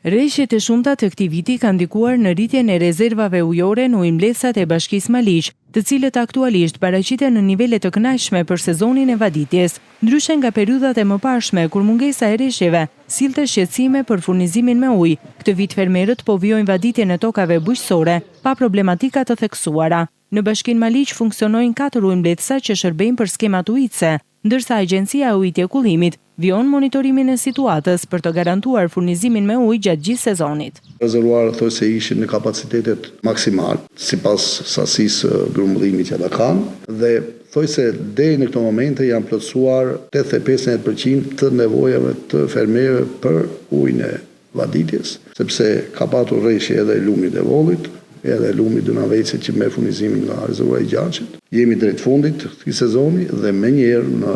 Reshjet e shumta të këtij viti kanë ndikuar në rritjen e rezervave ujore në ujëmbledhësat e Bashkisë Maliq, të cilët aktualisht paraqiten në nivele të kënaqshme për sezonin e vaditjes. Ndryshe nga periudhat e mëparshme, kur mungesa e reshjeve sillte shqetësime për furnizimin me ujë, këtë vit fermerët po vijojnë vaditjen e tokave bujqësore pa problematika të theksuara. Në Bashkinë Maliq funksionojnë katër ujëmbledhësa që shërbejnë për skemat ujitëse, ndërsa Agjencia e Ujitje-Kullimit vijon monitorimin e situatës për të garantuar furnizimin me ujë gjatë gjithë sezonit. Rezervuarët thuajse ishin në kapacitetet maksimal, sipas sasisë së grumbullimit që ata kanë, dhe thuajse deri në këto momente janë plotësuar 85 për qind të nevojave të fermerëve për ujin e vaditjes, sepse ka patur reshje edhe e lumit Devollit, edhe e lumit Dunavecit që merr furnizimin nga rezervuari i Gjaçit. Jemi drejt fundit të këtij sezoni dhe menjëherë në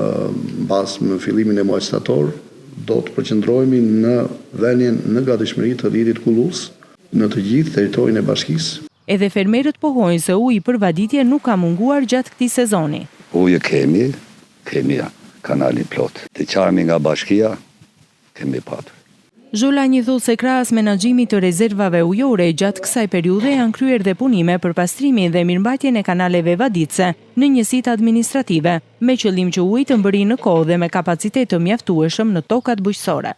mbas në fillimin e muajit shtator do të përqendrohemi në vënien në gatishmëri të rrjetit kullues në të gjithë territorin e bashkisë. Edhe fermerët pohojnë se uji për vaditje nuk ka munguar gjatë këtij sezoni. Ujë kemi, kemi kanalin plot. Të qarmi nga bashkia, kemi patur. Zholanji thotë se krahas menaxhimit të rezervave ujore, gjatë kësaj periudhe janë kryer dhe punime për pastrimin dhe mirëmbajtjen e kanaleve vaditëse në njësitë administrative, me qëllim që uji të mbërrijë në kohë dhe me kapacitet të mjaftueshëm në tokat bujqësore.